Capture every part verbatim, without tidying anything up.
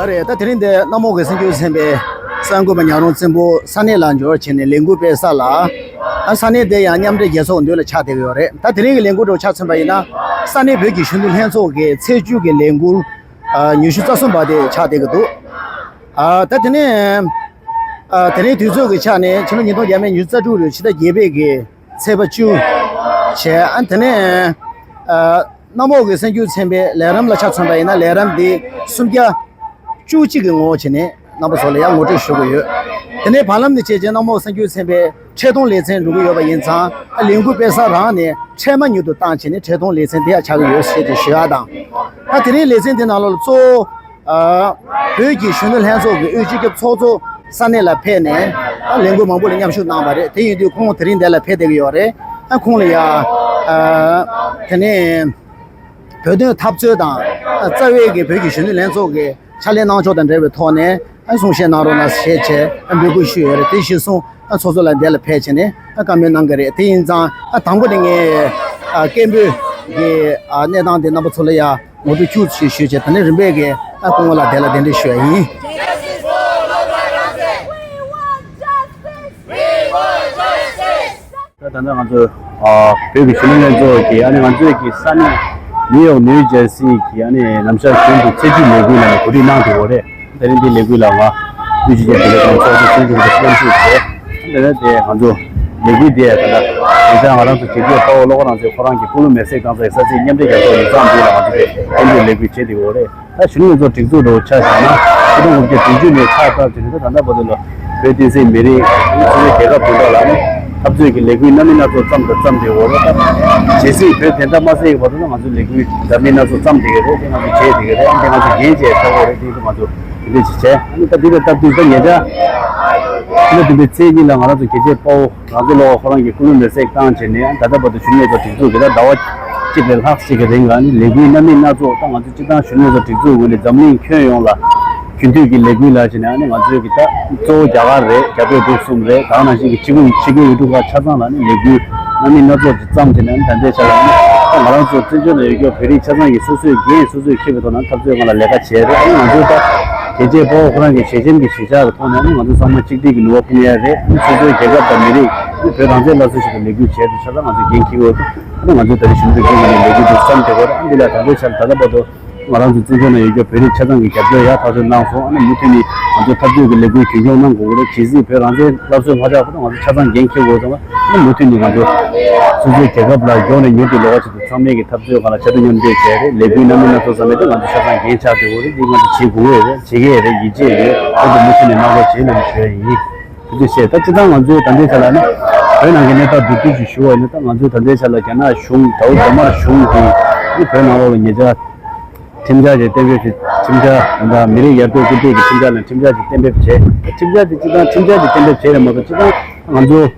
རེད། ད་དེ་རིང་འདི་གནམ་འོག་གི་སེམས་རྒྱུད་ཚན་པའི་གསར་འགོད་པ་ཉག་རོང་བཙན་པོ་ས་གནས་ལ་འབྱོར་བྱས་ནས་ལས་འགུལ་སྤེལ་ས་ལ། ཨ་ས་གནས་དེ་ཡང་མཉམ་འབྲེལ་རྒྱལ་ཚོགས་མདུན་ལ་ཆགས་བསྡད་ཀྱི་ཡོད་རེད། ད་དེ་རིང་གི་ལས་འགུལ་འདྲ་བོ་ཆ་མཚོན་པ་ཡིན་ན། ས་གནས་བོད་ཀྱི་གཞོན་ནུ་ལྷན་ཚོགས་ཀྱི་ཚེས་བཅུ་གི་ལས་འགུལ་ཨ་ཉི་ཤུ་རྩ་གསུམ་པ་དེ་ཆགས་བསྡད་ཀྱི་འདུག་ཨ་ད་དེ་ནས་ཨ་དེ་རིང་དུས་ཚོད་ཀྱི་ཆ་ནས་ཕྱི་ལོ་ཉིས་སྟོང་ཉི་ཤུ་རྩ་དྲུག་ལོའི་ཕྱི་ཟླ་བརྒྱད་པའི་གི་ཚེས་པ་བཅུ་བྱས། ཨ་དེ་ནས་ཨ་གནམ་འོག་གི་སེམས་རྒྱུད་ཚན་པའི་ལས་རིམ་ལ་ཆ་མཚོན་པ་ཡིན་ན། ལས་རིམ་འདི་སུམ་བརྒྱ་བཅུ་གཅིག་གི་ངོ་བོ་བྱས་ནས་རྣམ་པ་ཚོ་ལ་ཡང་ངོ་སྤྲོད་ཞུ་གི་ཡོད། དེ་ནས་བར་ལམ་ནས་བྱས་རྗེས་གནམ་འོག་སེམས་རྒྱུད་ཚན་པའི་འཕྲལ་གཏོང་ལེ་ཚན་འགྲོ་གི་ཡོད་པ་ཡིན་ཙང་། ཨ་ལས་འགུལ་སྤེལ་ས་རང་ནས་འཕྲལ་མ་མྱུར་དུ་བཏང་བྱས་ནས་འཕྲལ་གཏོང་ལེ་ཚན་དེ་ཡང་ཆགས་ཀྱི་ཡོད་ཞེས་ཀྱི་ཞུ་ཡག་དང་། ད་དེ་རིང་ལེ་ཚན་དེ་ནང་ལོགས་ལ་གཙོ་བོ་ཨ་བོད་ཀྱི་གཞོན་ནུ་ལྷན་ཚོགས་ཀྱི་དབུས་སྤྱི་ཁྱབ་ཚོགས་གཙོ་ས་གནས་ལ་ཕེབས་ནས། ཨ་ལས་འགུལ་མང་པོ་ལ་མཉམ་ཞུགས་གནང་བ་རེད། དེ་ཡིན་དུས་ཁོང་དེ་རིང་འདི་ལ་ཕེབས་བསྡད་ཀྱི་ཡོད་རེད། ཨ་ཁོང་ལ་ཡང་ཨ་དེ་ནས་བོད་དོན་འཐབ་རྩོད་དང་། ཨ་རྩ་བའི་གི་བོད་ཀྱི་གཞོན་ནུ་ལྷན་ཚོགས་ཀྱི་ཕྱག་ལས་གནང་ཕྱོགས་དང་འབྲེལ་བའི་ཐོག་ནས་ཨ་གསུང་བཤད་གནང་རོགས་གནང་ཞེས་བྱས་ཨ་འབོད་སྐུལ་ཞུས་ཡོད་རེད། དེ་གཞིར་བཟུང་ཨ་ཚོགས་གཙོ་ལགས་འདི་ལ་ཕེབས་བྱས་ནས་ཨ་བཀའ་མོལ་གནང་གི་རེད། དེ་ཡིན་ཙང་ཨ་དང་པོ་དེ་ངས་ཨ་སྐད་འབོད་ཀྱི་ཨ་གནས་སྟངས་དེ་རྣམ་པ་ཚོ་ལ་ཡང་ངོ་སྤྲོད་ཁྱུག་ཙམ་ཞུས་བྱས། དེ་ནས་རིམ་པས་ཀྱི་ཨ་སྐུ་ངོ་ལགས་དེ་ལ་གདན་འདྲེན་ཞུ་ཡ་ཡིན། ད་ད་ལྟ་ང་ཚོ་ཨ་བོད་ཀྱི་གཞོན་ནུ་ལྷན་ཚོགས་ཀྱིས་ཨ་ནི་ང་ཚོའི་གི་ས་གནས་ནིའུ་ཡོག་ནིའུ་ཇར་སི་གི་ཨ་ནི་ནམ་ཞག་གཞོན་དུ་ཚེས་བཅུ་ལས་འགུལ་ལ་གོ་སྒྲིག་གནང་འདུག་གོ་རེད། དེ་རིང་འདི་ལས་འགུལ་ལ་ང་དབུས་སྤྱི་ཁྱབ་བདེ་ལེགས་དང་ཚོགས་གཙོ་ཚུལ་ཁྲིམས་དང་མཉམ་ཞུགས་བྱས། དེ་ནས་དེ་ང་ཚོ་ལས་འགུལ་འདི་ད་ལྟ་ང་ཚོ་ང་རང་ཚོ་དགེ་ཆོས་དཔའ་བོ་བློ་དགའ་རང་བཙན་ཁོ་རང་གི་སྐུ་ལུས་མེར་སྲེག་བཏང་ས་ཡི་ས་ཚིགས་མཉམ་འབྲེལ་རྒྱལ་ཚོགས་ཡིག་ཚང་འདི་ལ་ང་ཚོ་དེ་སྐད་འབོད་ལས་འགུལ་བྱེད་བསྡད་ཡོད་རེད། ད་གཞོན་ནུ་ལྷན་ཚོགས་སྒྲིག་འཛུགས་འདྲ་བོ་ཆ་བཞག་ན། ཆིག་སྟོང་དགུ་བརྒྱ་བདུན་ཅུ་ནས་ཁ་བཏབ་བྱས་ནས་ད་ད་ལྟ་བར་དུ་ལ་བོད་བསྟན་སྲིད་མི་རིགས་སོ་སོའི་རྒྱལ་ཁབ་དོན་དག་ལ་ནི་འཐབ་རྩོད་ཀྱི་ལས་འགུལ་སྣ་མིན་སྣ་ཚོགས་བརྩམས་དང་བརྩམས་བསྡད་ཡོད་རེད། ད་ཇི་སྲིད་བོད་བདེན་མཐའ་མ་གསལ་བའི་བར་དུ་ན་ང་ཚོའི་ལས་འགུལ་འདྲ་མིན་སྣ་ཚོགས་བརྩམས་བསྡད་ཀྱི་རེད། དེ་ང་ཚོས་བྱས་བསྡད་ཀྱི་རེད། ཨ་ནི་ང་ཚོས་འགན་བཞེས་ཚར་བ་རེད། དེ་ཚོ་ང་ཚོ་དེ་འདྲ་ཞིག་བྱས། ཨ་ནི་ད་འདི་ལ་སྟབས་བདེ་ད་ཉེ་ཆར་ཕྱི་ཟླ་བདུན་པའི་ཚེས་གཉིས་ལ་ང་རང་ཚོ་རྒྱལ་གཅེས་དཔའ་བོ་རང་བཙན་བློ་དགའ་ཁོ་རང་གི་སྐུ་ལུས་མེར་སྲེག་བཏང་བྱས་ནས་ད་ལྟ་བར་དུ་གཞོན་ནུ་ལྷན་ཚོགས་སྒྲིག་འཛུགས་ཀྱི་ད་ཟླ་བ་གཅིག་ལས་ལྷག་ཅིག་གི་རིང་ལ་ནི་ལས་འགུལ་སྣ་མིན་སྣ་ཚོགས། ད་ང་ཚོ་སྤྱིར་བཏང་གཞོན་ནུ་ལྷན་ཚོགས་སྒྲིག་འཛུགས་ངོས་ནས་འཛམ་གླིང་ཁྱོན་ཡོངས་ལ་རྒྱུན་མཐུད་ཀྱི་ལས་འགུལ་ལ་བྱས་ནས། ཨ་ནི་ང་ཚོའི་གི་ད་གཙོ་བོ་རྒྱ་གར་རེད། རྒྱ་བོད་འབྲུག་གསུམ་རེད། ད་ག་ནང་བཞིན་གྱི་ཕྱི་རྒྱལ་ཕྱི་རྒྱལ་ཡུལ་གྲུ་ཁག་ཆ་ཚང་ལ་ནི་ལས་འགུལ་སྣ་མིན་སྣ་ཚོགས་ཅིག་བརྩམས་བྱས་ནས། ཨ་ནི་ད་ལྟའི་ཆ་ལ་ནི་ད་ང་རང་ཚོ་བཙན་བྱོལ་ནང་ཡོད་རྒྱུ་བོད་རིགས་ཆ་ཚང་གིས་སོ་སོའི་འགན་སོ་སོས་འཁྱེར་བའི་ཐོག་ནས་འཐབ་རྩོད་སྒང་ལ་ལས་ཀ་བྱས་རེད། ཨ་ནི་ང་ཚོའི་ད་རྒྱལ་གཅེས་དཔའ་བོ་ཁོ་རང་གི་ཞལ་ཆེམས་ཀྱི་གཞིར་བཞག་གི་ཐོག་ནས་ནི་ང་ཚོ་ཚང་མ་གཅིག་སྒྲིལ་གྱི་ནུས་པ་སྤུངས་ཡ་རེད། ཨ་ནི་སོ་སོའི་རྒྱལ་ཁབ་དང་མི་རིགས་ནི་བོད་རང་བཙན་སླར་གསོ་ཞིག་ཏུ་ལས་འགུལ་བྱས་ཏེ་ཆ་ཚང་ང་ཚོས་འགན་འཁྱེར་དགོས་འདུག་ཨ་ནི་ང་ཚོས་ད་རེས་གཞོན་ནུ་སྒྲིག་འཛུགས་ནས་ལས་འགུལ་འདི་བརྩམས་བསྡད་ཡོད་རེད། ཨ་ནི་འདི་ལ་ད་ལྟའི་ཆར་ད་ལྟ་བར་དུ་ང་རང་ཚོ་བཙན་བྱོལ་ནང་ཡོད་རྒྱུ་བོད་རིགས་ཆ་ཚང་གིས་རྒྱབ་སྐྱོར་ཡག་ཐག་ཆོད་གནང་སོང་། ཨ་ནི་མུ་མཐུད་ནས་ང་ཚོ་འཐབ་རྩོད་ཀྱི་ལས་འགུལ་རྒྱུན་འཁྱོངས་གནང་དགོས་ཀྱི་རེད། གལ་སྲིད་བོད་རང་བཙན་སླར་གསོའི་མ་ཆགས་བར་དུ་ང་ཚོ་ཆ་ཚང་འགན་འཁྱེར་དགོས་སོང་། ཨ་ནི་མུ་མཐུད་ནས་ང་ཚོ་སོ་སོའི་རྒྱལ་ཁབ་ལ་མགྱོགས་ནས་མྱུར་དུ་ལོག་པ་ཆེད་དུ་ཚང་མས་ཀྱི་འཐབ་རྩོད་སྒང་ལ་ཆ་མཐུན་མཉམ་འབྲེལ་བྱས་ཏེ་ལས་འགུལ་སྣ་མིན་སྣ་ཚོགས་ཚང་མས་ཀྱི་ང་ཚོ་ཆ་ཚང་འགན་ཆགས་བསྡད་ཡོད་རེད། འདི་ང་ཚོ་བྱེད་དགོས་ཀྱི་ཡོད་རེད། བྱེད་ཀྱི་ཡོད་རེད། ཡིད་ཆེས་ཡོད། ཁོང་ཚོ་མུ་མཐུད་ནས་གནང་རོགས་བྱེད་ལབ་ཞུ་ཡ་ཡིན། དེ་འདྲ་བྱས། ད་སྤྱིར་བཏང་ང་ཚོའི་ད་ལྟའི་ཆ་ལ་ནི་བོད་ནང་གི་གནས་སྟངས་མདོར་བསྡུས་ཤིག་ཞུ་བ་ཡིན་ན། ད་ང་ཚོའི་ད་ལྟའི་ཆ་ལ་རྒྱ་ནག་གཞུང་དགྲ་བོ་རྒྱ་དམར་གཞུང་གིས་ནི་བོད་ནང་ལོགས་ལ་ཉེ་ཆར་ཁྲིམས་འཆར་ཅིག་གཏན་འབེབས་བྱས། ཁྲིམས་འཆར་ད་ལྟ་མི་རིགས་ཡར་ཐོན་སྐུལ་འདེད་ཀྱི་ཁྲིམས་འཆར་ནས་ཁྲིམས་འཆར་ཅིག་གཏན་འབེབས་བྱས། ཁྲིམས་འཆར་དེ་སྤྱིར་བཏང་ཁྲིམས་འཆར་དེ་གཏན་འབེབས་བྱས་རེད་མ་གཏོགས། སྤྱིར་བཏང་ང་ཚོ་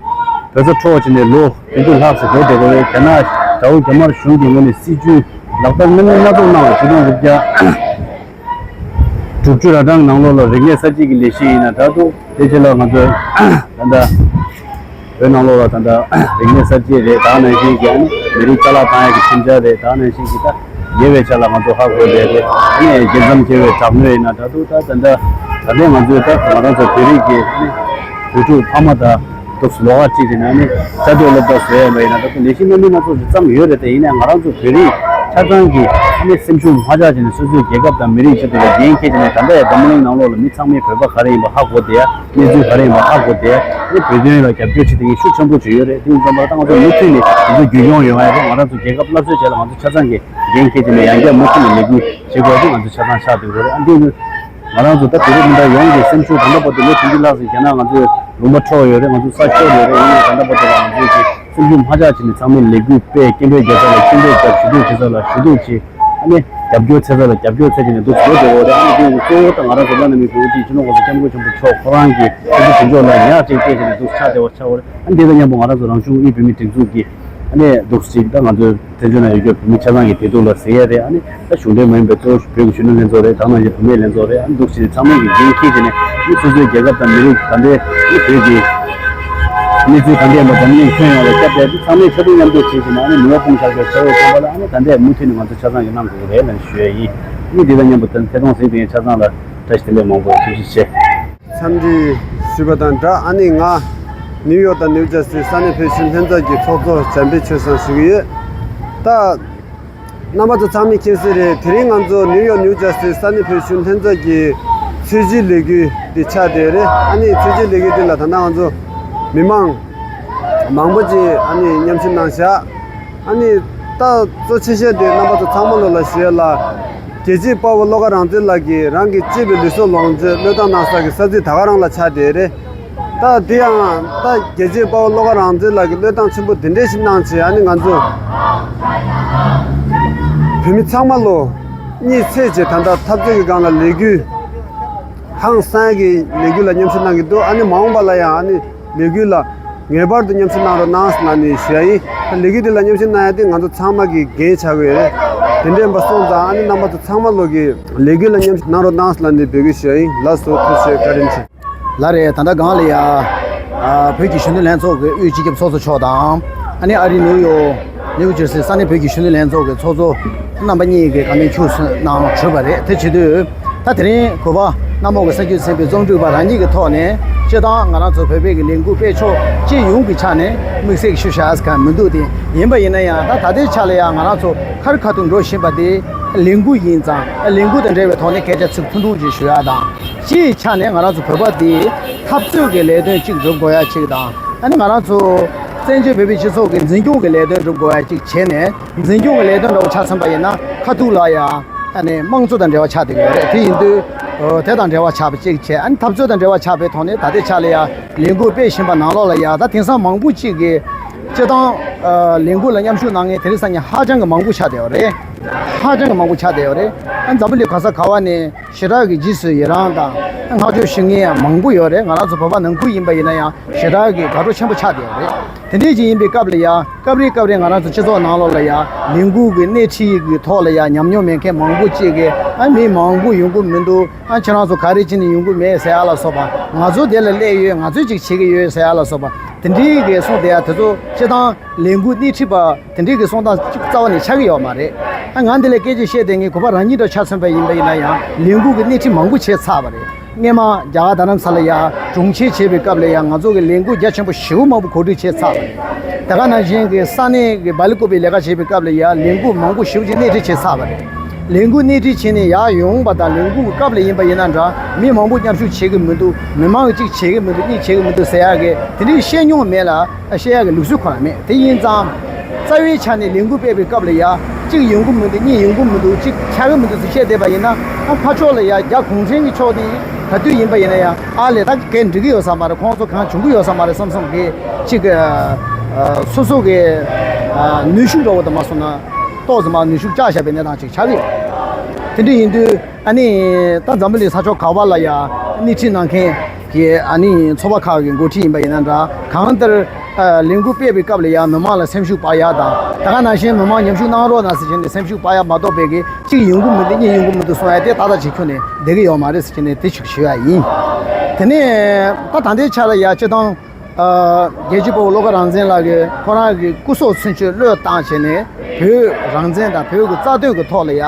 བོད་ས་འཕྲོག་བྱས་ནས་ལོ་བདུན་ཅུ་ལྷག་ཙམ་འགྲོ་བསྡད་ཡོད་རེད། རྒྱ་ནག་དགྲ་བོ་རྒྱ་དམར་གཞུང་གི་ངོས་ནས་སྲིད་ཇུས་ལག་བསྟར་སྣ་མིན་སྣ་ཚོགས་གནང་བ། ཆིག་སྟོང་དགུ་བརྒྱ་དྲུག་ཅུ་ར་གྲངས་ནང་ལོགས་ལ་རིག་གནས་གསར་བརྗེ་གི་ལས་གཞི་ཡིན་ན་འདྲ་འདུག་དེ་རྗེས་ལ་ང་ཚོས་ད་ལྟ་བོད་ནང་ལོགས་ལ་ད་ལྟ་རིག་གནས་གསར་བརྗེ་རེད། ད་ག་ནང་བཞིན་གྱི་ཨ་ནི་མི་རིགས་རྩ་བརླག་བཏང་ཡག་གི་ཁྲིམས་འཆར་རེད། ད་ག་ནང་བཞིན་གྱི་ད་ཉེ་བའི་ཆར་ལ་ང་ཚོ་ཧ་གོ་བསྡད་རེད། ཨ་ནི་རྒྱལ་མཚམས་བརྒལ་བའི་དྲག་གནོན་ཡིན་ན་འདྲ་འདུག་ད་ད་ལྟ་ད་ལྟའི་ང་ཚོས་ད་ང་རང་ཚོ་བོད་རིགས་ཀྱི་ཨ་ནི་བོད་ཕྲུག་ཕ་མ་དང་འདུག་ལོགས་ཀ་ཁྲིད་བྱས་ནས་ཨ་ནི་ས་རྡོ་སློབ་གྲྭ་བཟོ་ཡ་མ་ཡིན་ན། ད་ལྟ་ལས་གཞི་སྣ་མིན་སྣ་ཚོགས་ཤིག་བརྩམས་ཡོད་རེད་དེ། ཡིན་ནའང་ང་རང་ཚོ་བོད་རིགས་ཆ་ཚང་གིས་ཨ་ནི་སེམས་ཤུགས་མ་ཆག་བྱས་ནས་སོ་སོའི་རྒྱལ་ཁབ་དང་མི་རིགས་ཆེད་དུ་ལ་འགན་འཁྱེར་བྱས་ནས། ད་ལྟ་ཡང་འཛམ་བུ་གླིང་ནང་ལོགས་ལ་མི་ཚང་མས་བོད་པ་ག་རེ་ཡིན་པ་ཧ་གོ་བསྡད་ཡ། གནས་ཚུལ་ག་རེ་ཡིན་པ་ཧ་གོ་བསྡད་ཡ། ཨ་ནི་བོད་དོན་ལ་རྒྱབ་སྐྱོར་བྱེད་མཁན་ཤུགས་ཆེན་པོ་ཅིག་ཡོད་རེད། དེ་ཡིན་ཙང་མ་ད་ང་ཚོ་མུ་མཐུད་ནས་ང་ཚོ་རྒྱུན་འཁྱོངས་ཡོང་ཡ་རེད། ང་རང་ཚོ་རྒྱལ་ཁབ་སླར་གསོའི་ཆེད་ལ་ང་ཚོ་ཆ་ཚང་གིས་འགན་འཁྱེར་བྱས་ནས་ཡང་བསྐྱར་མུ་མཐུད་ནས་ལས་འགུལ་བྱེད་དགོས་ཡ་དེ་ང་ཚོ་ཆ་ཚང་ཆགས་བསྡད་ཡོད་རེད། ཨ་འདི་ནི་ང་རང་ཚོ་ད་བོད་རིགས་སྤུན་ཟླ་ཡོངས་ཀྱི་སེམས་ཤུགས། ད་ལྟ་བར་དུ་ལོ་བདུན་ཅུ་ལྷག་ཙམ་རྒྱ་ནག་ང་ཚོའི་ལུང་པ་འཕྲོག་ཡོད་རེད། ང་ཚོ་ས་འཕྲོག་ཡོད་རེད། ཡིན་ནའང་ད་ལྟ་བར་དུ་ལ་ང་ཚོའི་གི་སེམས་ཤུགས་མ་ཆག་བྱས་ནས་ཚང་མས་ལས་འགུལ་སྤེལ། སྐད་འབོད་རྒྱག་ས་ལ་སྐད་འབོད་རྒྱབ། ཞུ་གཏུག་བྱེད་ས་ལ་ཞུ་གཏུག་བྱེད། ཨ་ནི་རྒྱབ་སྐྱོར་འཚོལ་ས་ལ་རྒྱབ་སྐྱོར་འཚོལ་བྱས་ནས་འདུག་བྱེད་དགོས་རེད། ཨ་ནི་དེ་ནི་གཙོ་བོ་ད་ང་རང་ཚོ་བླ་ན་མེད་པའི་དབུ་ཁྲིད་སྤྱི་ནོར་༸གོང་ས་༸སྐྱབས་མགོན་ཆེན་པོ་མཆོག་ཁོ་རང་གིས་ཁོ་ཚོ་དེ་ཕྱོགས་ལ་ཉག་གཅིག་སྤྲད་བྱས་ནས་འདུག་ཆགས་བསྡད་པ་ཆགས་ཡོད་རེད། ཨ་ནི་དེ་དང་མཉམ་པོ་ང་རང་ཚོ་རང་གཞུང་དབུས་བོད་མིའི་སྒྲིག་འཛུགས་ཀྱི་ཨ་ནི་འདུག་ཅིག་ད་ང་ཚོའི་བཙན་བྱོལ་ནང་ཡོད་རྒྱུ་བོད་མི་ཆ་ཚང་གི་བདེ་སྡུག་ལ་གཟིགས་ཡ་རེད། ཨ་ནི་ད་གཞུང་འབྲེལ་མ་ཡིན་པའི་གཙོ་བོ་བོད་ཀྱི་གཞོན་ནུ་ལྷན་ཚོགས་རེད། ད་ནང་བཞིན་བུད་མེད་ལྷན་ཚོགས་རེད། ཨ་ནི་འདུག་བྱས་ནས་ཚང་མས་ཀྱི་འགན་འཁྱེར་བྱས་ནས་ཨ་ནི་སོ་སོའི་རྒྱལ་ཁབ་དང་མི་རིགས་ད་ལྟའི་ཨ་ནི་བོད་ཀྱི་གནས་ཚུལ་ག་འདྲ་ཡིན་པ་འཛམ་གླིང་ཁྱོན་ཡོངས་ལ་སྐྱབས་བཅོལ་ཏེ་ཚང་མས་ཆ་མཐུན་མཉམ་འབྲེལ་བྱས་བྱས་ནས་ཨ་ནི་ནུས་པ་སྤུངས་བཞག་རྒྱུ་བྱ་བའི་དགོངས་པ་ལ་ཨ་ནི་ད་ལྟའི་མུ་མཐུད་ནས་ང་ཚོ་ཆ་ཚང་གིས་གནང་དགོས་ཀྱི་རེད་ལབ་ཞུ་ཡ་ཡིན། ཨ་ནི་འདི་དང་མཉམ་པོ་ད་ཐད་གཏོང་གཟིགས་མཁན་ཆ་ཚང་ལ་ བཀྲ་ཤིས་བདེ་ལེགས། མང་པོ་ཐུགས་རྗེ་ཆེ། འཚམས་འདྲི་ཞུས་པ་དང་སྦྲགས། ཨ་ནི་ང་ནིའུ་ཡོག་དང་ནིའུ་ཇར་སི་ས་གནས་བོད་གཞོན་ལྷན་ཚོགས་ཀྱི་ཚོགས་གཙོ་བྱམས་པའི་ཆོས་བཟང་ཞུ་གི་ཡོད། ད་རྣམ་པ་ཚོ་ཚང་མས་མཁྱེན་གསལ་རེད། དེ་རིང་ང་ཚོ་ནིའུ་ཡོག་ནིའུ་ཇར་སི་ས་གནས་བོད་གཞོན་ལྷན་ཚོགས་ཀྱི་ཚོས་གཞིས་ལས་འགུལ་འདི་ཆགས་བསྡད་རེད། ཨ་ནི་ཚོས་གཞིས་ལས་འགུལ་འདི་ལ་ད་ལྟ་ང་ཚོ་མི་མང་མང་པོ་ཅིག་ཨ་ནི་མཉམ་ཞུགས་གནང་བཞག་ཨ་ནི་ད་གཙོ་ཆེ་ཤོས་དེ་རྣམ་པ་ཚོ་ཚང་མ་ལོ་ལ་ཞུ་ཡ་ལ། རྒྱལ་གཅེས་དཔའ་བོ་བློ་དགའ་རང་བཙན་ལགས་ཀྱིས་རང་གི་གཅེས་པའི་ལུས་སྲོག་ལོངས་སྤྱོད་བློས་བཏང་གནང་ས་གི་ས་ཚིགས་ད་ག་རང་ལ་ཆགས་བསྡད་རེད། ད་དེ་ཡང་ད་རྒྱལ་གཅེས་དཔའ་བོ་བློ་དགའ་རང་བཙན་ལགས་ཀྱིས་བློས་བཏང་ཆེན་པོ་དེ་འདྲས་ཤིག་གནང་བྱས། ཨ་ནི་ང་ཚོ་བོད་མི་ཚང་མ་ལོ་གཉིད་སད་བྱས་ད་ལྟ་འཐབ་རྩོད་ཀྱི་སྒང་ལ་ལས་འགུལ་ཧང་སང་གི་ལས་འགུལ་ལ་མཉམ་ཞུགས་གནང་གི་འདུག་ཨ་ནི་མ་འོངས་པ་ལ་ཡང་ཨ་ནི་ལས་འགུལ་ལ་ངེས་པར་དུ་མཉམ་ཞུགས་གནང་རོགས་གནང་ཟེར་ལབ་ནས་ཞུ་ཡ་ཡིན། ལས་འགུལ་འདི་ལ་མཉམ་ཞུགས་གནང་ཡ་དེ་ང་ཚོ་ཚང་མ་གི་འགན་ཆགས་ཀྱི་ཡོད་རེད། དེ་འདྲ་ཡིན་པ་སོང་ཙང་ཨ་ནི་རྣམ་པ་ཚོ་ཚང་མ་ལོ་གི་ལས་འགུལ་ལ་མཉམ་ཞུགས་གནང་རོགས་གནང་ཟེར་ལབ་ནས་འབོད་སྐུལ་ཞུ་ཡ་ཡིན། ལགས་སོ། ཐུགས་རྗེ་ཆེ། བཀའ་དྲིན་ཆེ། ལགས་རེད། ད་ལྟ་སྒང་ལ་ཡ། ཨ། བོད་ཀྱི་གཞོན་ནུ་ལྷན་ཚོགས་ཀྱི་དབུས་སྤྱི་ཁྱབ་ཚོགས་གཙོ་མཆོག་དང་། ཨ་ནི་ཨ་རི་ནིའུ་ཡོག་ནིའུ་ཇར་སི་ས་གནས་བོད་ཀྱི་གཞོན་ནུ་ལྷན་ཚོགས་ཀྱི་ཚོགས་གཙོ་རྣམ་པ་གཉིས་ཀྱིས་བཀའ་མོལ་ཁྱུག་ཙམ་གནང་གྲུབ་པ་རེད། དེ་བྱེད་དུས། ད་དེ་རིང་གུས་པ་གནམ་འོག་གི་ས་རྒྱུས་ཟིན་པའི་རྩོམ་སྒྲིག་པ་རང་ཉིད་ཀྱི་ཐོག་ནས་སྤྱིར་བཏང་ང་རང་ཚོ་བོད་པའི་གི་ལས་འགུལ་སྤེལ་ཕྱོགས་སྤྱི་ཡོངས་ཀྱི་ཆ་ནས་དམིགས་བསལ་གྱི་ཞུ་བཞག་ས་གང་མི་འདུག་དེ་ཡིན་པ་ཡིན་ན་ཡང་། ད་ད་ལྟའི་ཆ་ལ་ཡང་ང་རང་ཚོ་ཁ་རི་ཁ་ཐུག་འགྲོ་བཞིན་པ་དེ་ལས་འགུལ་ཡིན་ཙང་། ལས་འགུལ་དང་འབྲེལ་བའི་ཐོག་ནས་སྐད་ཆ་ཚིག་ཐུང་ཐུང་ཅིག་ཞུ་ཡ་དང་། སྤྱིའི་ཆ་ནས་ང་རང་ཚོ་བོད་པ་དེ་འཐབ་རྩོད་ཀྱི་ལས་དོན་གཅིག་སྒྲུབ་དགོས་ཡ་གཅིག་དང་། ཨ་ནི་ང་རང་ཚོ་བཙན་བྱོལ་བོད་པའི་སྤྱི་ཚོགས་ཀྱི་འཛིན་སྐྱོང་གི་ལས་དོན་སྒྲུབ་དགོས་ཡ་གཅིག་བྱས་ནས། འཛིན་སྐྱོང་གི་ལས་དོན་འདྲ་བོ་ཆ་མཚོན་པ་ཡིན་ན། ཁ་ཐུག་ལ་ཡ་ཨ་ནི་དམངས་གཙོ་དང་འབྲེལ་བ་ཆགས་བསྡད་ཀྱི་ཡོད་རེད། དེ་ཡིན་དུས་དེ་དང་འབྲེལ་བ་ཆགས་པ་གཅིག་བྱས། ཨ་ནི་འཐབ་རྩོད་དང་འབྲེལ་བ་ཆགས་པའི་ཐོག་ནས་ད་ལྟའི་ཆ་ལ་ཡ་ལས་འགུལ་སྤེལ་བཞིན་པ་ནང་ལོགས་ལ་ཡ། ད་དེང་སང་མང་པོ་གཅིག་གིས་སྤྱིར་བཏང་ལས་འགུལ་ལ་མཉམ་ཞུགས་གནང་མཁན་དེ་རིང་སང་ཉིན་ཧ་ཅང་གི་མང་པོ་ཆགས་བསྡད་ཡོད་རེད། ཧ་ཅང་གི་མང་པོ་ཆགས་བསྡད་ཡོད་རེད། ཨ་ནི་འཛམ་བུ་གླིང་ག་ས་ག་བ་ནས་ཞེ་དྲག་གི་རྗེས་སུ་ཡི་རང་དང་བསྔགས་བརྗོད་ཞུ་མཁན་ཡང་མང་པོ་ཡོད་རེད། ང་རང་ཚོ་བོད་པ་ནང་ཁུལ་ཡིན་པ་ཡིན་ན་ཡང་ཞེ་དྲག་གི་དགའ་སྤྲོ་ཆེན་པོ་ཆགས་བསྡད་ཡོད་རེད། དེ་འདྲའི་ཅིག་ཡིན་པའི་སྐབས་ལ་ཡ། སྐབས་རེ་སྐབས་རེ་ང་རང་ཚོ་སྤྱི་ཚོགས་ནང་ལོགས་ལ་ཡ་ལས་འགུལ་གྱི་སྣེ་ཁྲིད་ཀྱི་ཐོག་ལ་ཡ་ཉམས་མྱོང་མེད་མཁན་མང་པོ་ཅིག་གིས། ཨ། མི་མང་པོ་ཡོང་གི་མི་འདུག་ཨ། ཁྱེད་རང་ཚོ་ག་རེ་བྱས་ནས་ཡོང་གི་མེད་ཟེར་ཡ་ལ་སོགས་པ། ང་ཚོ་དེ་ལ་སླེབས་ཡོད། ང་ཚོས་ཅིག་བྱེད་ཀྱི་ཡོད་ཟེར་ཡ་ལ་སོགས་པ། དེ་འདྲའི་གི་གསུངས་བསྡད་ཡ་དེ་ཚོ་སྤྱིར་བཏང་ལས་འགུལ་སྣེ་ཁྲིད་པ་དེ་འདྲའི་གི་གསུང་སྟངས་ཅིག་རྩ་བ་ནས་ཆགས་ཀྱི་ཡོད་མ་རེད། ཨ། ང་འདི་ལ་སྐད་ཆ་བཤད་བསྡད་མཁན་གུས་པ་རང་ཉིད་འདྲ་ཆ་མཚོན་པ་ཡིན་པ་ཡིན་ན་ཡང་། ལས་འགུལ་གྱི་སྣེ་ཁྲིད་མང་པོ་བྱས་ཚར་བ་རེད། སྔོན་མ་རྒྱ་གར་རྡ་རམ་ས་ལ་ཡ་དྲུང་ཆེ་བྱེད་པའི་སྐབས་ལ་ཡ་ང་ཚོ་གི་ལས་འགུལ་རྒྱ་ཆེན་པོ་ཞེ་པོ་མང་པོ་གོ་སྒྲིག་བྱས་ཚར་བ་རེད། དེ་ག་ནང་བཞིན་གྱི་ས་གནས་ཀྱི་སྦེལ་ཀོབ་པའི་ལས་ཀ་བྱེད་པའི་སྐབས་ལ་ཡ་ལས་འགུལ་མང་པོ་ཞེ་པོ་ཅིག་སྣེ་ཁྲིད་བྱས་ཚར་བ་རེད། ལས་འགུལ་སྣེ་ཁྲིད་བྱས་ནས་ཡར་ཡོང་བ་དང་། ལས་འགུལ་གྱི་སྐབས་ལ་ཡིན་པ་ཡིན་ན་འདྲ། མི་མང་པོ་མཉམ་ཞུགས་བྱེད་ཀྱི་མི་འདུག་མི་མང་གིས་གཅིག་བྱེད་ཀྱི་མི་འདུག་གཉིས་བྱེད་ཀྱི་མི་འདུག་ཟེར་ཡག་གི་དེ་འདྲའི་བཤད་མྱོང་མེད་ལ། བཤད་ཡག་གི་ལུགས་སྲོལ་ཁོ་རང་མེད། དེ་ཡིན་ཙང་རྩ་བའི་ཆ་ནས་ལས་འགུལ་སྤེལ་བའི་སྐབས་ལ་ཡ། གཅིག་ཡོང་གི་མི་འདུག་གཉིས་ཡོང་གི་མི་འདུག་གཅིག་ཆགས་ཀྱི་མི་འདུག་ཟེར་བཤད་བསྡད་པ་ཡིན་ན། ཨ། ཕར་ཕྱོགས་ལ་ཡ་རྒྱ་གུང་ཁྲན་གྱི་ཕྱོགས་དེ་ག་དུས་ཡིན་པ་ཡིན་ན་ཡང་། ཨ་ལས། ད་གས་འགྲིག་གི་ཡོད་ས་མ་རེད། ཁོང་ཚོ་གང་བྱུང་གི་ཡོད་ས་མ་རེད་བསམ་བསམ་གྱི་གཅིག་ཨ། སོ་སོ་གི་ཨ། ནུས་ཤུགས་འདྲ་བོ་དང་མ་སོང་ན། ཏོག་ཙམ་མར་ནུས་ཤུགས་བཅག་བཞག་པའི་གནས་སྟངས་ཅིག་ཆགས་ཀྱི་ཡོད། དེ་འདྲ་ཡིན་དུས། ཨ་ནི་ད་འཛམ་བུ་གླིང་ས་ཕྱོགས་ག་བ་ལ་ཡ་སྣེ་ཁྲིད་གནང་མཁན་གྱི། ཨ་ནི་ཚོགས་པ་ཁག་གི་འགོ་ཁྲིད་ཡིན་པ་ཡིན་ན་འདྲ། གང་ལྟར་ཨ། ལས་འགུལ་སྤེལ་བའི་སྐབས་ལ་ཡ་མི་མང་ལ་སེམས་ཤུགས་སྤར་ཡ་དང་། དེ་ག་ནང་བཞིན་མི་མང་མཉམ་ཞུགས་གནང་རོགས་གནང་ཟེར་བྱས་ནས་སེམས་ཤུགས་སྤར་ཡ་མ་གཏོགས་པའི་གི་གཅིག་ཡོང་གི་མི་འདུག་གཉིས་ཡོང་གི་མི་འདུག་གསུང་ཡ་དེ་ཏག་ཏག་ཅིག་ཁྱོན་ནས་བསྡད་ཀྱི་ཡོད་མ་རེད་ཟེར་བྱས་ནས་དེ་ཞིག་ཞུ་ཡ་ཡིན། དེ་ནས་ད་ད་ལྟའི་ཆ་ལ་ཡ་སྤྱིར་བཏང་། ཨ། རྒྱལ་གཅེས་དཔའ་བོ་བློ་དགའ་རང་བཙན་ལགས་ཀྱིས་ཁོ་རང་གི་སྐུ་སྲོག་ཚུན་ཆད་བློས་བཏང་བྱས་ནས་བོད་རང་བཙན་དང་བོད་ཀྱི་རྩ་དོན་གྱི་ཐོག་ལ་ཡ།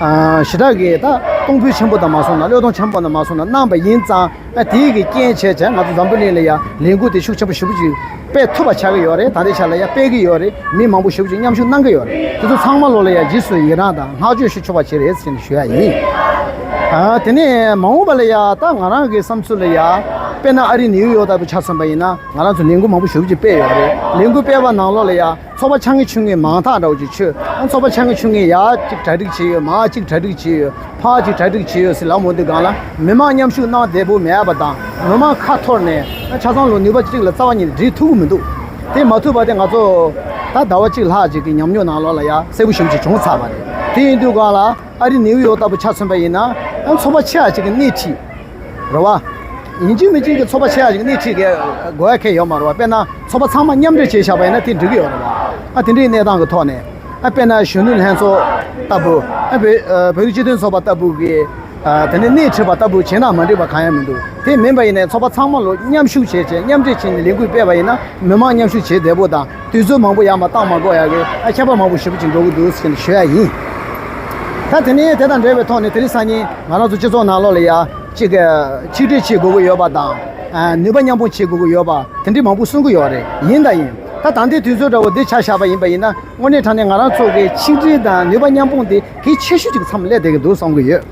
ཨ། ཞེ་དྲག་གི་ད་གཏོང་ཕོད་ཆེན་པོ་དང་མ་སོང་ན། བློས་གཏོང་ཆེན་པོ་དང་མ་སོང་ན་གནང་བ་ཡིན་ཙང་། ཨ། དེའི་གི་རྐྱེན་བྱས་བྱས་ང་ཚོ་འཛམ་བུ་གླིང་ལ་ཡ་ལས་འགུལ་དེ་ཤུགས་ཆེན་པོ་ཞེ་པོ་ཅིག་སྤེལ་ཐུབ་པ་ཆགས་ཀྱི་ཡོད་རེད། ད་ལྟའི་ཆ་ལ་ཡ་སྤེལ་གྱི་ཡོད་རེད། མི་མང་པོ་ཞེ་པོ་ཅིག་མཉམ་ཞུགས་གནང་གི་ཡོད་རེད། དེ་ཚོ་ཚང་མ་ལོ་ལ་ཡ་རྗེས་སུ་ཡི་རང་དང་བསྔགས་བརྗོད་ཞུ་ཆོག་པ་བྱས་རེད་ཟེར་ནས་ཞུ་ཡ་ཡིན། ཨ། དེ་ནས་མ་འོངས་པ་ལ་ཡ་ད་ང་རང་གི་བསམ་ཚུལ་ལ་ཡ། དཔེར་ན་ཨ་རི་ནིའུ་ཡོག་ལྟ་བུ་ཆ་མཚོན་པ་ཡིན་ན། ང་རང་ཚོ་ལས་འགུལ་མང་པོ་ཞེ་པོ་ཅིག་སྤེལ་ཡོད་རེད། ལས་འགུལ་སྤེལ་བ་ནང་ལོགས་ལ་ཡ་ཚོགས་པ་ཆ་ངེས་ཆུང་ངེས་མང་དག་འདྲ་བོ་ཅིག་ཆོད། ཨ། ཚོགས་པ་ཆ་ངེས་ཆུང་ངེས་ཡར་གཅིག་གྲ་སྒྲིག་བྱས་ཡོད། མར་གཅིག་གྲ་སྒྲིག་བྱས་ཡོད། ཕར་གཅིག་གྲ་སྒྲིག་བྱས་ཡོད་ཟེར་ལབ་འོང་དུས་སྒང་ལ། མི་མང་མཉམ་ཞུགས་གནང་བདེ་པོ་མེད་པ་དང་། མི་མང་ཁ་འཐོར་ནས། ཨ། ཆ་ཚང་ལོ་ནུས་པ་གཅིག་ལ་རྩ་བ་ཉིད་ནས་སྒྲིལ་ཐུབ་ཀྱི་མི་འདུག་དེ་མ་ཐུབ་པ་དེ་ང་ཚོ་ད་ཟླ་བ་གཅིག་ལྷག་ཅིག་གི་ཉམས་མྱོང་ནང་ལོགས་ལ་ཡ་གསལ་པོ་ཞེ་པོ་ཅིག་བྱུང་ཚར་བ་རེད། དེ་ཡིན་དུས་སྒང་ལ། ཨ་རི་ནིའུ་ཡོག་ལྟ་བུ་ཆ་མཚོན་པ་ཡིན་ན། ཨ། ཚོགས་པ་ཆེ་བ་ཅིག་གི་སྣེ་ཁྲིད། རེད་བ། ཡིན་གཅིག་མིན་གཅིག་གི་ཚོགས་པ་ཆེ་བ་ཅིག་གི་སྣེ་ཁྲིད་དགོས་ཡ་གང་ཡང་ཡོད་མ་རེད་བ། དཔེར་ན་ཚོགས་པ་ཚང་མ་མཉམ་འབྲེལ་བྱས་བཞག་པ་ཡིན་ན་དེ་འགྲིག་གི་ཡོད་རེད་བ། ཨ། དེ་འདྲའི་གནས་སྟངས་ཀྱི་ཐོག་ནས། ཨ། དཔེར་ན་གཞོན་ནུ་ལྷན་ཚོགས་ལྟ་བུ། ཨ། བོད། ཨ། བོད་རིགས་སྤྱི་མཐུན་ཚོགས་པ་ལྟ་བུ་གི། ཨ། དེ་ནས་སྣེ་ཁྲིད་པ་ལྟ་བུ་བྱས་ན་མ་འགྲིག་པ་གང་ཡང་མི་འདུག་དེ་མིན་པ་ཡིན་ན་ཚོགས་པ་ཚང་མ་ལོ་མཉམ་ཞུགས་བྱས་བྱས། མཉམ་འབྲེལ་བྱས་ནས་ལས་འགུལ་སྤེལ་བ་ཡིན་ན། མི་མང་མཉམ་ཞུགས་བྱེད་བདེ་པོ་དང་། དུས་ཚོད་མང་པོ་ཡར་མར་བཏང་མ་དགོས་ཡ་གི། ཨ། ཁྱད་པར་མང་པོ་ཞེ་པོ་ཅིག་འགྲོ་གི་འདུག་ཟེར་ནས་ཞུ་ཡ་ཡིན། ད་དེ་ནས་དེ་དང་འབྲེལ་བའི་ཐོག་ནས་དེ་རིང་སང་ཉིན་ང་རང་ཚོ་སྤྱི་ཚོགས་ནང་ལོགས་ལ་ཡ་གཅིག་གི་ཆིག་སྒྲིལ་བྱེད་དགོས་ཀྱི་ཡོད་པ་དང་། ཨ། ནུས་པ་མཉམ་སྤུངས་བྱེད་དགོས་ཀྱི་ཡོད་པ་དེ་འདྲའི་མང་པོ་གསུང་གི་ཡོད་རེད། ཡིན་དང་ཡིན། ད་ད་ལྟའི་དུས་ཚོད་འདྲ་བོ་འདི་ཆ་བཞག་པ་ཡིན་པ་ཡིན་ན། དངོས་གནས་དྲང་གནས་ང་རང་ཚོ་གི་ཆིག་སྒྲིལ་དང་ནུས་པ་མཉམ་སྤུངས་དེ་གལ་ཆེ་ཤོས་ཅིག་མཚམས་སླེབས་བསྡད་ཀྱི་འདུག་བསམ་གྱི་ཡོད།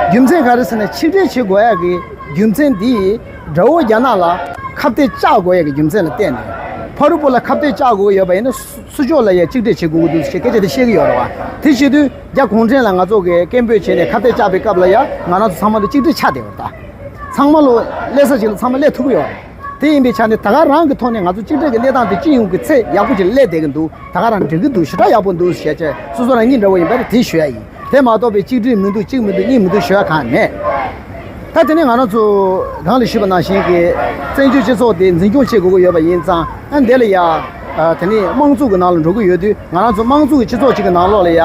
རྒྱུ་མཚན་ག་རེ་ཟེར་ན། ཆིག་སྒྲིལ་བྱེད་དགོས་ཡག་གི་རྒྱུ་མཚན་འདི་དགྲ་བོ་རྒྱ་ནག་ལ་ཁ་གཏད་བཅག་དགོས་ཡག་གི་རྒྱུ་མཚན་ལ་བརྟེན་ནས། ཕ་རུ་པོ་ལ་ཁ་གཏད་བཅག་དགོས་ཡོད་པ་ཡིན་ན། སུ་ཕྱོགས་ལ་ཡ་གཅིག་སྒྲིལ་བྱེད་དགོས་ཀྱི་འདུག་ཞེས་སྐད་ཆ་དེ་བཤད་ཀྱི་ཡོད་རེད་བ། དེ་བྱེད་དུས་རྒྱ་གུང་ཁྲན་ལ་ང་ཚོ་གི་སྐད་འབོད་བྱས་ནས་ཁ་གཏད་བཅག་པའི་སྐབས་ལ་ཡ། ང་རང་ཚོ་ཚང་མ་ལ་གཅིག་སྒྲིལ་ཆགས་བསྡད་ཡོད་རེད་ད། ཚང་མ་ལ་སླེབས་ས་ཞིག་ལ་ཚང་མ་སླེབས་ཐུབ་ཀྱི་ཡོད་རེད། དེ་ཡིན་པའི་ཆ་ནས་ད་ག་རང་གི་ཐོག་ནས་ང་ཚོ་གཅིག་སྒྲིལ་གྱི་གནས་སྟངས་དེ་སྤྱི་ཡོངས་ཀྱི་ཚད་ཡག་པོ་ཅིག་སླེབས་བསྡད་ཀྱི་འདུག་ད་ག་རང་འགྲིག་གི་འདུག་ཞེ་དྲག་ཡག་པོ་འདུག་ཞེས་བྱས། སོ་སོ་རང་ཉིད་འདྲ་བོ་ཡིན་པ་རེད། དེ་ཞུ་ཡ་ཡིན། དེ་མ་གཏོགས་པའི་གཅིག་སྒྲིལ་མི་འདུག་གཅིག་མི་འདུག་གཉིས་མི་འདུག་ཞུ་ཡ་གང་མེད། ད་དེ་ནས་ང་རང་ཚོ་གོང་ལ་ཞུས་པ་ནང་བཞིན་གྱི་བཙན་བྱོལ་སྤྱི་ཚོགས་དེ་འཛིན་སྐྱོང་བྱེད་དགོས་ཀྱི་ཡོད་པ་ཡིན་ཙང་། ཨ། འདི་ལ་ཡ། ཨ། དེ་ནས་དམངས་གཙོ་གི་ནང་ལ་འགྲོ་གི་ཡོད་དུས། ང་རང་ཚོ་དམངས་གཙོ་གི་སྤྱི་ཚོགས་གཅིག་གི་ནང་ལོགས་ལ་ཡ།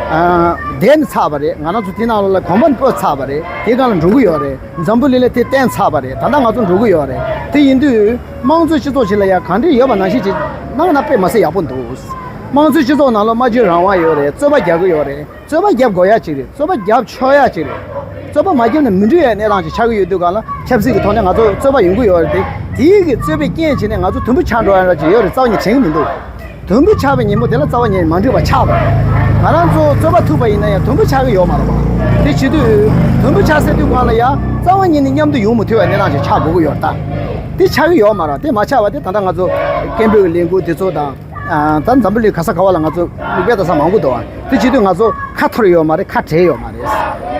ཨ། བསྡད་ནས་ཚར་བ་རེད། ང་རང་ཚོ་དེ་ནང་ལོགས་ལ་གོམ་པ་སྤོས་ཚར་བ་རེད། དེ་སྒང་ལ་འགྲོ་གི་ཡོད་རེད། འཛམ་བུ་གླིང་ལ་དེ་བསྟན་ཚར་བ་རེད། ད་ལྟ་ང་ཚོ་འགྲོ་གི་ཡོད་རེད། དེ་ཡིན་དུས་དམངས་གཙོའི་སྤྱི་ཚོགས་ཅིག་ལ་ཡ་གང་འདྲ་ཡོད་པ་ནང་བཞིན་ཅིག་གནང་ན་དཔེ་མི་སྲིད་ཡག་པོ་འདུག་དམངས་གཙོའི་སྤྱི་ཚོགས་ནང་ལ་སྨྲ་བརྗོད་རང་དབང་ཡོད་རེད། རྩོད་པ་རྒྱག་གི་ཡོད་རེད། རྩོད་པ་རྒྱབ་དགོས་ཡ་ཅིག་རེད། རྩོད་པ་རྒྱབ་ཆོག་ཡ་ཅིག་རེད། རྩོད་པ་མ་བརྒྱབ་ན་མི་འགྲིག་ཡའི་གནས་སྟངས་ཅིག་ཆགས་ཀྱི་ཡོད་དུས་སྒང་ལ། ཆབ་སྲིད་ཀྱི་ཐོག་ནས་ང་ཚོ་རྩོད་པ་ཡོང་གི་ཡོད་རེད་དེ། དེའི་གི་རྩོད་པའི་རྐྱེན་བྱས་ནས་ང་ཚོ་དུམ་བུ་ཆགས་འགྲོ་ཡ་འདྲ་ཅིག་ཡོད་རེད། རྩ་བ་ཉིད་དྲན་གྱི་མི་འདུག་དུམ་བུ་ཆགས་པའི་ཉིན་མོ་དེ་ལ་རྩ་བ་ཉིད་མ་འགྲིག་པ་ཆགས་པ་རེད། ང་རང་ཚོ་རྩོད་པ་ཐུག་པ་ཡིན་ན་ཡང་དུམ་བུ་ཆགས་ཀྱི་ཡོད་མ་རེད་པ། དེ་བྱེད་དུས་དུམ་བུ་ཆགས་སའི་དུས་སྒང་ལ་ཡ་རྩ་བ་ཉིད་ནས་མཉམ་དུ་ཡོང་མི་ཐུབ་པའི་གནས་སྟངས་ཅིག་ཆགས་དགོས་ཀྱི་ཡོད་རེད་ད། དེ་ཆགས་ཀྱི་ཡོད་མ་རེད། དེ་མ་ཆགས་པ་དེ་ད་ལྟ་ང་ཚོ་སྐད་འབོད་ཀྱི་ལས་འགུལ་དེ་ཚོ་དང་། ཨ། ད་འཛམ་བུ་གླིང་ག་ས་ག་བ་ལ་ང་ཚོ་མིག་དཔེ་ལྟ་ས་མང་པོ་འདུག་ཨ། དེ་བྱེད་དུས་ང་ཚོ་ཁ་འཐོར་ཡོད་མ་རེད། ཁ་བྲལ་ཡོད་མ་རེད།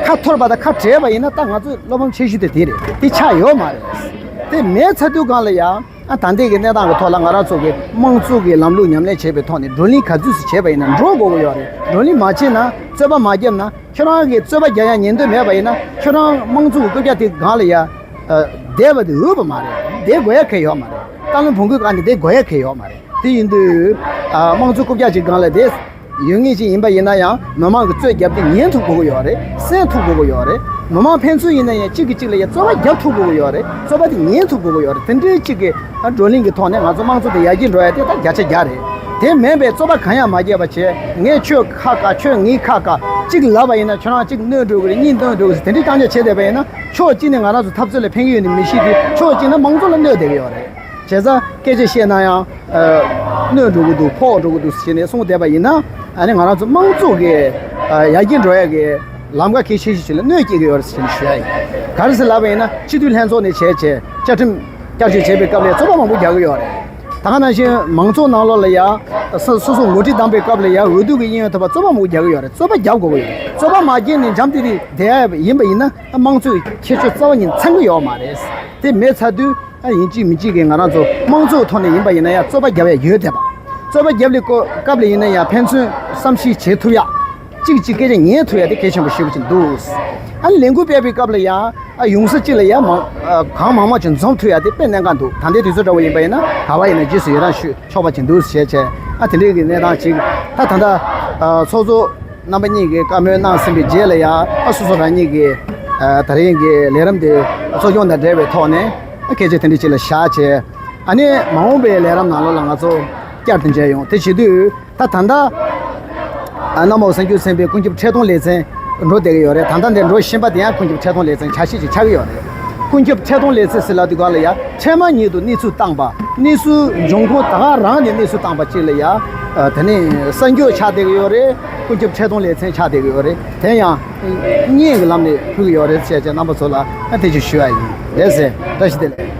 ཁ་འཐོར་པ་དང་ཁ་བྲལ་བ་ཡིན་ན་ད་ང་ཚོ་བློ་ཕམ་ཆེ་ཤོས་དེ་དེ་རེད། དེ་ཆགས་ཡོད་མ་རེད། དེ་མེད་ཚར་དུས་སྒང་ལ་ཡ། ཨ། ད་ལྟའི་གི་གནས་སྟངས་ཀྱི་ཐོག་ལ་ང་རང་ཚོ་གི་དམངས་གཙོ་གི་ལམ་ལུགས་ཉམས་ལེན་བྱེད་པའི་ཐོག་ནས་བགྲོ་གླེང་ག་ཚོད་ཅིག་བྱས་པ་ཡིན་ན་འགྲོ་དགོས་ཀྱི་ཡོད་རེད། བགྲོ་གླེང་མ་བྱས་ན། རྩོད་པ་མ་བརྒྱབ་ན། ཁྱོད་རང་གི་རྩོད་པ་རྒྱག་ཡ་ཉན་འདོད་མེད་པ་ཡིན་ན། ཁྱོད་རང་དམངས་གཙོ་གི་རྐུབ་བཀྱག་དེ་སྒང་ལ་ཡ། ཨ། བསྡད་པ་དེ་འོས་པ་མ་རེད། བསྡད་དགོས་ཡ་གང་ཡོད་མ་རེད། སྟག་ལུང་བོང་གུའི་སྒང་ནས་བསྡད་དགོས་ཡ་གང་ཡོད་མ་རེད། དེ་ཡིན་དུས། ཨ། དམངས་གཙོ་རྐུབ་བཀྱག་ཅིག་སྒང་ལ་བསྡད་ཡོད་མཁན་ཅིག་ཡིན་པ་ཡིན་ན་ཡང་། མི་མང་གི་རྩོད་རྒྱབ་དེ་ཉན་ཐུབ་དགོས་ཀྱི་ཡོད་རེད། གསན་ཐུབ་དགོས་ཀྱི་ཡོད་རེད། མི་མང་ཕན་ཚུན་ཡིན་ན་ཡང་གཅིག་གིས་གཅིག་ལ་ཡང་རྩོད་པ་རྒྱབ་ཐུབ་དགོས་ཀྱི་ཡོད་རེད། རྩོད་པ་དེ་ཉན་ཐུབ་དགོས་ཀྱི་ཡོད་རེད། དེ་འདྲའི་གཅིག་གི། ཨ། བགྲོ་གླེང་གི་ཐོག་ནས་ང་ཚོ་དམངས་གཙོ་དེ་ཡར་རྒྱས་འགྲོ་ཡ་དེ་ད་བརྒྱ་ཆ་བརྒྱ་རེད། དེ་མིན་པའི་རྩོད་པ་གང་ཡང་མ་བརྒྱབ་པ་བྱས། ངས་ཁྱོད་ཁ་བཀག་ཁྱོད་ངའི་ཁ་བཀག་གཅིག་ལབ་པ་ཡིན་ན་ཁྱོད་རང་གཅིག་གནོད་འགྲོ་གི་རེད། གཉིས་གནོད་འགྲོ་གི་རེད། དེ་འདྲའི་རྐྱང་རྐྱང་བྱས་བསྡད་པ་ཡིན་ན། ཕྱོགས་གཅིག་ནས་ང་རང་ཚོ་འཐབ་རྩོད་ལ་ཕན་གྱི་ཡོད་ནི་མི་ཤེས་དུས། ཕྱོགས་གཅིག་ནས་དམངས་གཙོ་ལ་གནོད་བསྡད་ཀྱི་ཡོད་རེད། བྱས་ཙང་སྐད་ཆ་བཤད་ན་ཡང་། ཨ། གནོད་འགྲོ་གི་འདུག་ཕོག་འགྲོ་གི་འདུག་ཟེར་ནས་གསུངས་བསྡད་པ་ཡིན་ན། ཨ་ནི་ང་རང་ཚོ་དམངས་གཙོ་གི། ཨ། ཡར་རྒྱས་འགྲོ་ཡ་གི་ལམ་ཁ་གལ་ཆེ་ཤོས་ཤིག་ལ་གནོད་སྐྱེལ་གྱི་ཡོད་རེད་ཟེར་ནས་ཞུ་ཡ་ཡིན། ག་རེ་ཟེར་ལབ་པ་ཡིན་ན། སྤྱི་འཐུས་ལྷན་ཚོགས་ནས་བྱས་བྱས་བཅའ་ཁྲིམས་བསྐྱར་བཅོས་བྱས་པའི་སྐབས་ལ་རྩོད་པ་མང་པོ་རྒྱག་གི་ཡོད་རེད། ད་ག་ནང་བཞིན་མང་ཚོགས་ནང་ལོགས་ལ་ཡ། སོ་སོ་སོ་ངོ་སྤྲོད་བཏང་པའི་སྐབས་ལ་ཡ། འོས་བསྡུ་གི་གཡས་གཡོན་ཐོབ་པ་རྩོད་པ་མང་པོ་རྒྱག་གི་ཡོད་རེད། རྩོད་པ་རྒྱབ་དགོས་ཀྱི་ཡོད་རེད། རྩོད་པ་མ་རྒྱབ་ནས་འཇམ་ཐིང་ཐིང་བསྡད་ཡ་ཡིན་པ་ཡིན་ན། དམངས་གཙོའི་ཁྱད་ཆོས་རྩ་བ་ཉིད་ཚང་གི་ཡོད་མ་རེད། དེ་མེད་ཚར་དུས། ཨ། ཡིན་གཅིག་མིན་གཅིག་གིས་ང་རང་ཚོ་དམངས་གཙོའི་ཐོག་ནས་ཡིན་པ་ཡིན་ན་ཡང་རྩོད་པ་རྒྱབ་ཡ་ཡོད་བསྡད་པ། རྩོད་པ་རྒྱབ་ལས་ཀོ་སྐབས་ལ་ཡིན་ན་ཡང་ཕན་ཚུན་བསམ་ཤེས་བྱེད་ཐུབ་ཡ། གཅིག་གཅིག་སྐད་ཆ་ཉན་ཐུབ་ཡ་དེ་གལ་ཆེན་པོ་ཞེ་པོ་ཅིག་འདུག་ཨ་ནི་ལས་འགུལ་སྤེལ་བའི་སྐབས་ལ་ཡང་། ཨ། ཡོང་ས་གཅིག་ལ་ཡང་མང་། ཨ། གང་མང་མང་ཅིག་འཛོམས་ཐུབ་ཡ་དེ་དཔེ་གནད་འགག་འདུག་ད་ལྟའི་དུས་ཚོད་འདྲ་བོ་ཡིན་པ་ཡིན་ན། ག་བ་ཡིན་ན་རྗེས་སུ་ཡི་རང་ཞུ་ཆོག་པ་ཅིག་འདུག་ཟེར་བྱས། ཨ། དེ་འདྲའི་གི་གནས་སྟངས་ཅིག་ད་ད་ལྟ། ཨ། ཚོགས་གཙོ་རྣམ་པ་གཉིས་ཀྱིས་བཀའ་མོལ་གནང་ཟིན་པའི་རྗེས་ལ་ཡང་། ཨ། སོ་སོ་རང་ཉིད་ཀྱིས། ཨ། ད་རིང་གི་ལས་རིམ་དེ་གཙོ་སྐྱོང་དང་འབྲེལ་བའི་ཐོག་ནས། ཨ། སྐད་ཆ་དེ་འདྲ་ཅིག་ལ་བཞག་བྱས། ཨ་ནི་མ་འོངས་པའི་ལས་རིམ་ནང་ལོགས་ལ་ང་ཚོ་བསྐྱར་དུ་མཇལ་ཡོང་། དེ་བྱེད་དུས་ད་ད་ལྟ། ཨ། གནམ་འོག་གསར་འགྱུར་ཚན་པའི་ཀུན་ཁྱབ་འཕྲོད་གཏོང་ལེ་ཚན་འགྲོ་བསྡད་ཀྱི་ཡོད་རེད། ད་ལྟ་འདིར་འགྲོ་བཞིན་པ་དེ་ཡང་ཀུན་ཁྱབ་འཕྲོད་གཏོང་ལེ་ཚན་ཆ་ཤས་ཅིག་ཆགས་ཀྱི་ཡོད་རེད། ཀུན་ཁྱབ་འཕྲོད་གཏོང་ལེ་ཚན་ཟེར་ལབ་དུས་སྒང་ལ་ཡ། འཕྲལ་མ་ཉིད་དུ་གནས་ཚུལ་བཏང་པ། གནས་ཚུལ་འབྱུང་ཁུངས་ད་ག་རང་ནས་གནས་ཚུལ་བཏང་པ་ཅིག་ལ་ཡ། ཨ། དེ་ནས་གསར་འགྱུར་ཆགས་བསྡད་ཀྱི་ཡོད་རེད། ཀུན་ཁྱབ་འཕྲོད་གཏོང་ལེ་ཚན་ཆགས་བསྡད་ཀྱི་ཡོད་རེད། དེ་ཡང་བརྙན་གྱི་ལམ་ནས་ཕུལ་གྱི་ཡོད་རེད་ཟེར་བྱས་རྣམ་པ་ཚོ་ལ། ཨ། དེ་ཅིག་ཞུ་ཡ་ཡིན། ལགས་སེ། བཀྲ་ཤིས་བདེ་ལེགས།